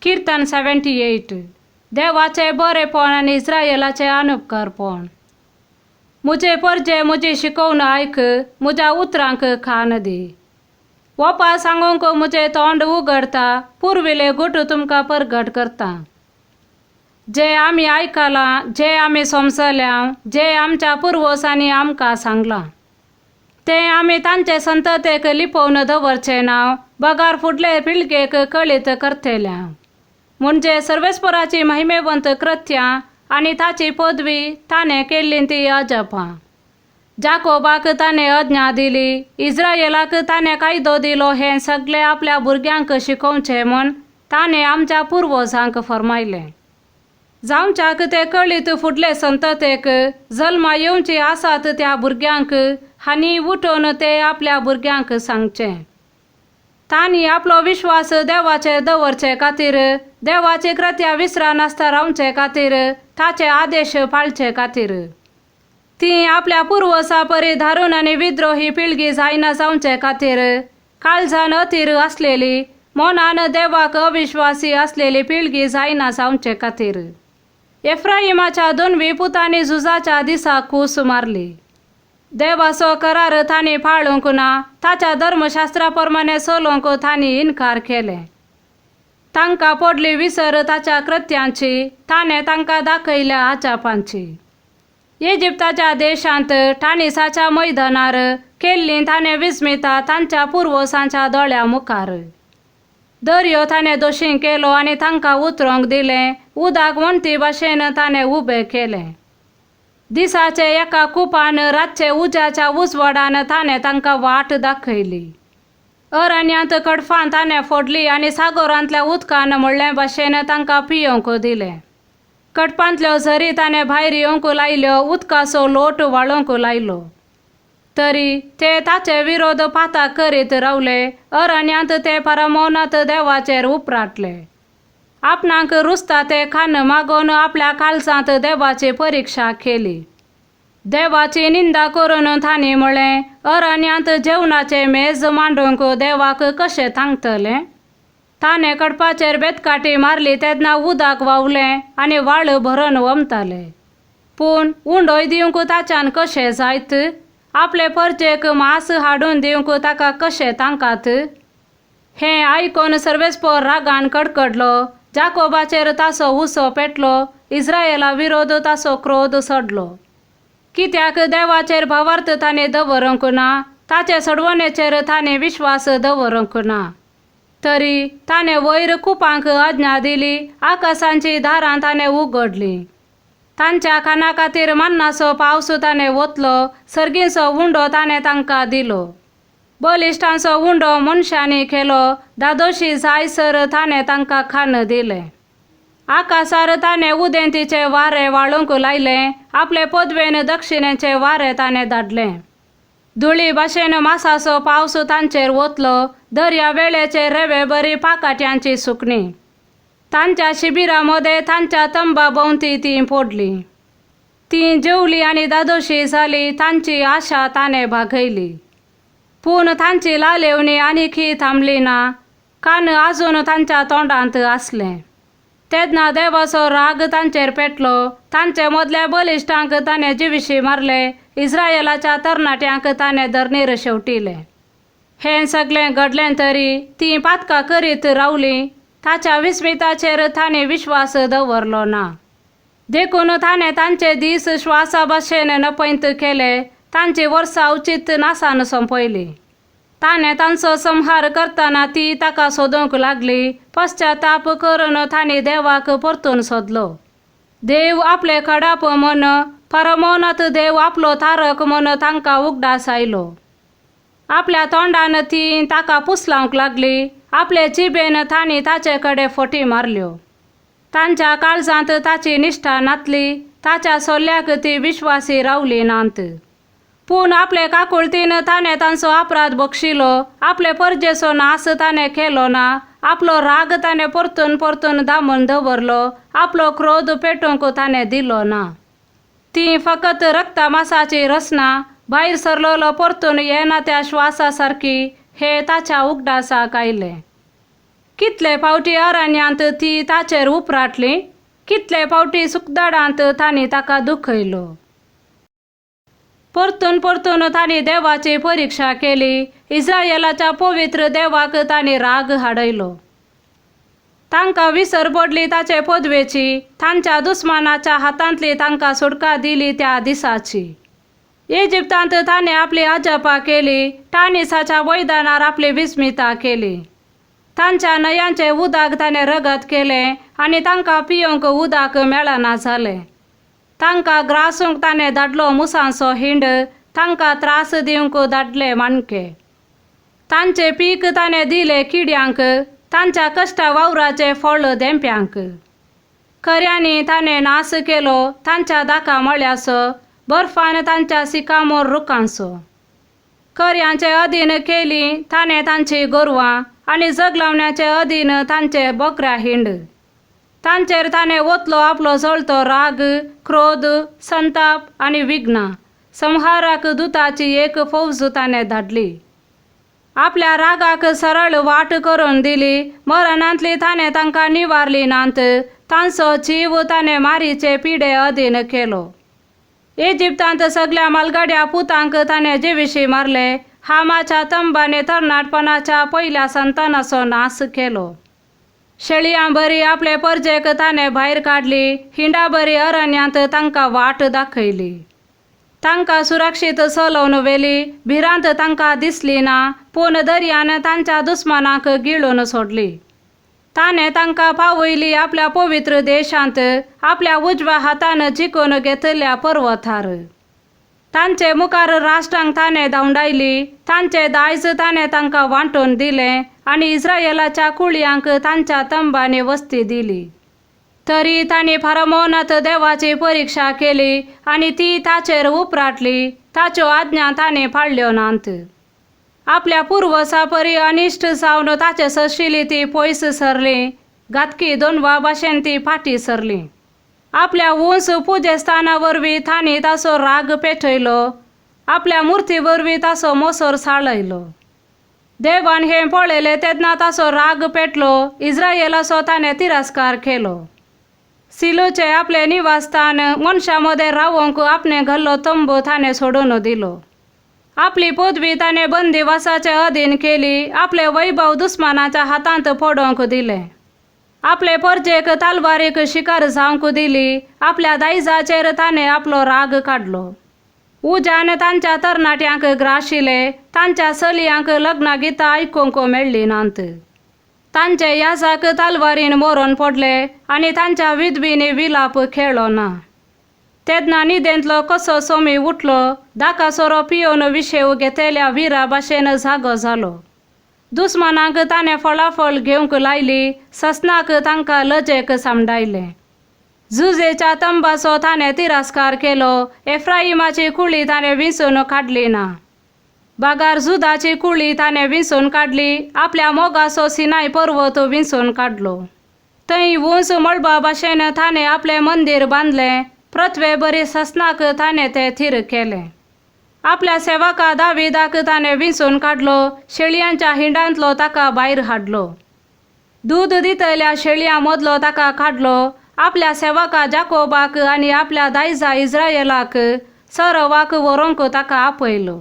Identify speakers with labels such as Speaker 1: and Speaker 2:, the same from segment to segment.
Speaker 1: किर्तन 78. देवाचें बरेपण आनी इस्रायलाचें अनुपकारपण. म्हजे परजे म्हजी शिकोवन आयक, म्हज्या उतरांक कान दी. ओपा सांगूंक म्हजें तोंड उगडता, पुर्विले गुट तुमकां परगट करता. जे आमी आयकलां, जे आमी समजल्या, जे आमच्या पुर्वजांनी आमकां सांगलां तें आमी तांचे संततेक लिपोवन दवरचें ना, बगार फुडले पिळगेक कळीत करतले. म्हणजे सर्वेस्पराची महिमेवंत कृत्यां आनी ताची पदवी, ताणें केल्ली ती अजपां. जाकोबाक ताणें आज्ञा दिली, इस्रायलाक ताणें कायदो दिलो, हें सगळें आपल्या भुरग्यांक शिकोवचें म्हूण ताणें आमच्या पुर्वजांक फर्मायलें. जावच्याक ते कळीत फुडले संततेक, जल्मा येवची आसात त्या भुरग्यांक, आनी उठून ते आपल्या भुरग्यांक सांगचें. तांणी आपलो विश्वास देवाचेर दवरचे खातीर, देवाची कृत्या विसरनासतना रावचे खातीर, ताचे आदेश पाळचे खातीर, ती आपल्या पुर्वजा परी धारून आनी विद्रोही पिळगी जायना जावचे खातीर, काळजान अथीर आसलेली, मनान देवाक अविश्वासी आसलेली पिळगी जायना जावचे खातीर. एफ्राहिमाच्या दोनवी पुतांनी झुजाच्या दिसा कूस मारली. देवाचो करार तांणी पाळूंक ना, ताच्या धर्मशास्त्रा प्रमाणे चलोवंक तांणी इनकार केले. तांकां पडली विसर ताच्या कृत्यांची, ताणें तांकां दाखयल्या अजापांची. इजिप्ताच्या देशांत टानिसाच्या मैदानार केल्लीं ताणें विस्मिता तांच्या पुर्वजांच्या दोळ्या मुखार. दर्यो ताणें दोशी केलो आनी तांकां उतरोंक दिलें, उदक वण्टी भाशेन ताणें उबें केलें. दिसाचे एका कुपान, रातचे उज्याच्या उजवाडान ताणें तांकां वाट दाखयली. अरण्यांत कडफान ताणें फोडली आनी सागरांतल्या उदकान म्हणले भाशेन तांकां पियोवंक दिलें. कडपांतल्यो झरी ताणें भायर येवंक लायल्यो, उदकाचो लोट व्हाळोवंक लायलो. तरी ते ताचे विरोध पाताक करीत रावले, अरण्यांत ते परमोनाथ देवाचेर उपराटले. आपणाक रुचता ते खाण मागून आपल्या काळजांत देवाची परिक्षा केली. देवाची निंदा करून तांणी म्हळें, अरण्यांत जेवणाचें मेज मांडूंक देवाक कशें थांगतलें? ताणें कडपाचेर बेतकाठी मारली तेन्ना उदक व्हांवलें आनी व्हाळ भरून वमताले. पूण उंडोय दिवंक ताच्यान कशें जायत? आपले परजेक मांस हाडून दिवंक ताका कशें तांकात? हें आयकून सर्वेस्पर रागान कडकडलो, जाकोबाचेर ताचो उसो पेटलो, इस्रायला विरोध ताचो क्रोध सडलो. कित्याक देवाचेर भावार्थ ताणें दवरूंक ना, ताचे सोडवणेचेर ताणें विश्वास दवरूंक ना. तरी ताणें वयर कुपांक आज्ञा दिली, आकाशांची दारां ताणें उगडलीं. तांच्या काना खातीर मन्नाचो पावस ताणें ओतलो, सर्गीचो उंडो ताणें तांकां दिलो. बलिश्टांचो उंडो मनशांनी केलो, धादोशी जायसर ताणें तांकां खाण दिलें. आकाशार ताणें उदेंतीचें वारें व्हाळोवंक लायलें, आपले पदवेन दक्षिणेचें वारें ताणें धाडलें. धुळी भाशेन मासाचो पावस तांचेर ओतलो, दर्या वेळेचे रेवे बरी पाकाट्यांची सुकणीं. तांच्या शिबिरा मदें तांच्या तंबा भोंवती तीं पडलीं. तीं जेवलीं आनी धादोशी जाली, तांची आशा ताणें भागयली. पूण तांची लालेवणी आनीकय थांबली ना, कान आजून तांच्या तोंडांत आसलें. तेन्ना देवाचो राग तांचेर पेटलो, तांचे मदल्या बलिश्टांक ताणें जिविशी मारले, इस्रायलाच्या तरणाट्यांक ताणें धरणीर शेवटिले. हें सगळें घडलें तरी तीं पातकां करीत रावलीं, ताच्या विस्मिताचेर ताणें विश्वास दवरलो ना. देखून ताणें तांचे दीस श्वासा भाशेन नपयंत केले, तांची वर्सां उचीत नासान सोंपयली. ताणें तांचो संहार करतना ती ताका सोदूंक लागली, पश्चाताप करून तांणी देवाक परतून सोदलो. देव आपले खडाप म्हूण, परमोनाथ देव आपलो तारक म्हूण तांकां उगडास आयलो. आपल्या तोंडान ती ताका पुसलावंक लागली, आपले जिबेन तांणी ताचे कडेन फटी मारल्यो. तांच्या काळजांत ताची निश्ठा नातली, ताच्या सोल्याक ती विश्वासी रावली नात. पूण आपले काकुळतीन ताणें तांचो अपराध बक्षिलो, आपले परजेचो नास ताणें केलो ना, आपलो राग ताणें परतून परतून दामून दवरलो, आपलो क्रोध पेटोवंक ताणें दिलो ना. ती फकत रक्ता मासाची रचना, भायर सरलेलो परतून येना त्या श्वासा सारकी, हे ताच्या उगडासाक आयलें. कितले फावटी अरण्यांत ती ताचेर उपराटली, कितले फावटी सुखदाडांत तांणी ताका दुखयलो. परतून परतून तांणी देवाची परिक्षा केली, इस्रायलाच्या पवित्र देवाक तांणी राग हाडयलो. तांकां विसर पडली ताचे पदवेची, तांच्या दुस्मानाच्या हातांतली तांकां सुटका दिली त्या दिसाची. इजिप्तांत ताणें आपली अजापां केली, टानिसाच्या मैदानार आपली विस्मिता केली. तांच्या न्हंयांचें उदक ताणें रगत केलें आनी तांकां पिवंक उदक मेळना जालें. तांकां ग्रासूंक ताणें धाडलो मुसांचो हिंड, तांकां त्रास दिवंक धाडले माणके. तांचें पीक ताणें दिलें किड्यांक, तांच्या कश्टा वावराचें फळ धेंप्यांक. खऱ्यांनी ताणें नाश केलो तांच्या दाका मळ्याचो, बर्फान तांच्या सिकामोर रुखांचो. करयांचे अधीन केली ताणें तांची गोरवां आनी जगलावण्याचे अधीन तांचे बोकऱ्या हिंड. तांचेर ताणें ओतलो आपलो जळतो राग, क्रोध, संताप आनी विघ्नां. संहाराक दुताची एक फौज ताणें धाडली. आपल्या रागाक सरळ वाट करून दिली, मरणांतली ताणें तांकां निवारली नात, तांचो जीव ताणें मारीचे पिडे अधीन केलो. इजिप्तांत सगल्या मालगाड्या पुतांक ताणें जिविशी मारले, हामाच्या तंबाने तरणाटपणाच्या पयल्या संतानाचो नाश केलो. शेळयां बरी आपले परजेक ताणें भायर काडली, हिंडा बरी अरण्यांत तांकां वाट दाखयली. तांकां सुरक्षीत चलोवन व्हेली, भिरांत तांकां दिसली ना, पूण दर्यान तांच्या दुस्मानाक गिळून सोडली. ताणें तांकां पावयली आपल्या पवित्र देशांत, आपल्या उजव्या हातान जिखून घेतल्या पर्वतार. तांचे मुखार राष्ट्रांक ताणें धांवडायली, तांचे दायज ताणें तांकां वांटून दिलें आनी इस्रायलाच्या कुळयांक तांच्या तंबांनी वस्ती दिली. तरी तांणी फारमोनात देवाची परिक्षा केली आनी ती ताचेर उपराटली, ताच्यो आज्ञा ताणें पाळ्ळ्यो नात. आपल्या पुर्वसा परी अनिश्ट जावन ताचे सरशिली ती पयस सरली, घातकी दोनवा भाशेन ती फाटीं सरली. आपल्या उंच पुजेस्थाना वरवीं तांणी ताचो राग पेटयलो, आपल्या मुर्ती वरवीं ताचो मोसर साळयलो. देवान हें पळयलें तेन्ना ताचो राग पेटलो, इस्रायलाचो ताणें तिरस्कार केलो. सिलोचें आपलें निवासस्थान मनशां मदें रावोंक आपणें घाल्लो तंबू ताणें सोडून दिलो. आपली पदवी ताणें बंदिवासाचे अधीन केली, आपले वैभव दुस्मानाच्या हातांत पडोवंक दिलें. आपले परजेक तलवारीक शिकार जावंक दिली, आपल्या दायजाचेर ताणें आपलो राग काडलो. उज्यान तांच्या तरणाट्यांक ग्राशिले, तांच्या चलयांक लग्नां गितां आयकूंक मेळ्ळीं नात. तांचे याजाक तलवारीन मरून पडले आनी तांच्या विधवींनी विलाप खेळ्ळो ना. तेन्ना न्हिदेंतलो कसो सोमी उठलो, दाका सोरो पिवन विशेव घेतल्या विरा भाशेन जागो जालो. दुस्मानांक ताणें फळाफळ घेवंक लायली, ससनाक तांकां लजेक सामडायलें. जुजेच्या तंबाचो ताणें तिरस्कार केलो, एफ्राइमाची कुळी ताणें विंचून काडली ना. बागार जुदाची कुळी ताणें विंचून काडली, आपल्या मोगाचो सिनाय पर्वत विंचून काडलो. थंय उंच मळबा भाशेन ताणें आपलें मंदीर बांदलें, पृथ्वे बरी ससनाक ताणें तें थीर केलें. आपल्या सेवका दाविदाक ताणें विंचून काडलो, शेळयांच्या हिंडांतलो ताका भायर हाडलो. दूद दितल्या शेळयां मदलो ताका काडलो, आपल्या सेवका जाकोबाक आनी आपल्या दायजा इस्रायलाक सरवाक व्हरूंक ताका आपयलो.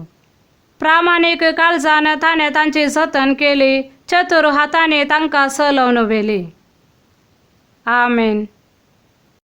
Speaker 1: प्रामाणीक काळजान ताणें तांची जतन केली, चतुर हातांनी तांकां चलोवन व्हेली. आमेन.